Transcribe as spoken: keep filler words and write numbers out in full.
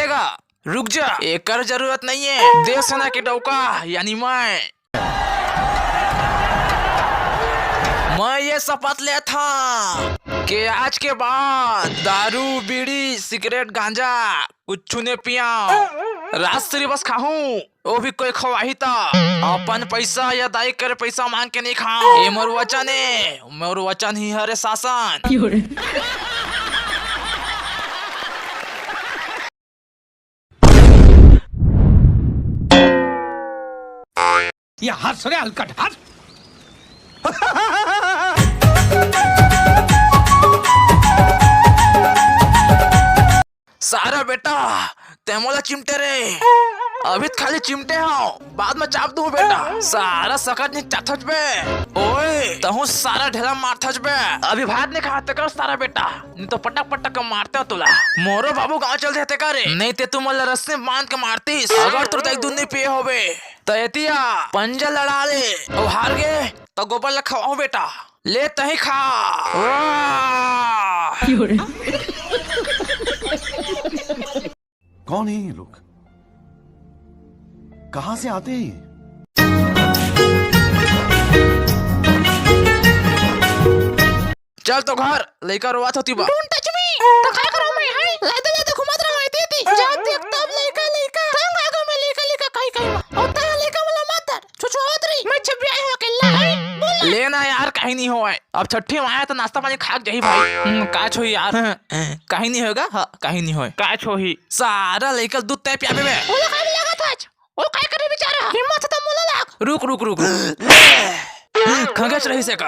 रुक जा, एकर जरूरत नहीं है। देवसेना के डौका यानी मैं, मैं ये शपथ लेत हंव कि आज के बाद दारू, बीड़ी, सिगरेट, गांजा कुछु नइ पियंव। राजश्री बस खाहूं, वो भी कोई खवाही त। अपन पैसा या दाई करे पैसा मांग के नइ खांव। ये मोर वचन ए, मोर वचन ही हरे शासन। ये हंस रे हलकट, हंस। सारा बेटा, तैं मोला चिमटे रे। अभी त खाली चिमटे हंव, बाद में चाप दूं बेटा। सारा सकट नइ चाथच बे। ओए, तहूं सारा ढेला मारथच बे। अभी भात नइ खा तेकर सारा बेटा, नइ तो पटक पटक के मारतेंव तोला। मोरो बाबू गांव चल देते का रे? नइ ते तू मोला रस्सी बांध के मारतीस। अगर तोर दाई दूध नइ पिए होबे, त एतिया पंजा लड़ा ले, अउ हार गे, त गोबर ला खवाहूं बेटा। ले तहीं खा। वाह! कौन है ये लोग? कहां से आते हैं ये? चल तो घर, लइका रोवत होती बा। Don't touch me। त काय करंव मैं, हैं? लादे लादे घुमत रहंव एती एती। जब देख तब लइका लइका। तंग आ गेंव मैं लइका लइका कहि कहि म। अउ तैं लइका मोला मत धर। छुछुआवत रही। मैं छबियाए हंव अकेल्ला, हैं? बोल ना। ले ना यार, कहीं नइ होय। अब छट्ठी म आय त नाश्ता पानी खा के जाही भाई। हम्म, काच होही यार। कहीं नइ होय गा। हां, कहीं नइ होय। काच होही। सारा लइका ल दूध तैं पियाबे बे। ओला काय लागत हे आज? ओ काय करे बिचारा? हिम्मत हे त मोला लाग। रुक, रुक, रुक, रुक। खंगेच रहिस हे का?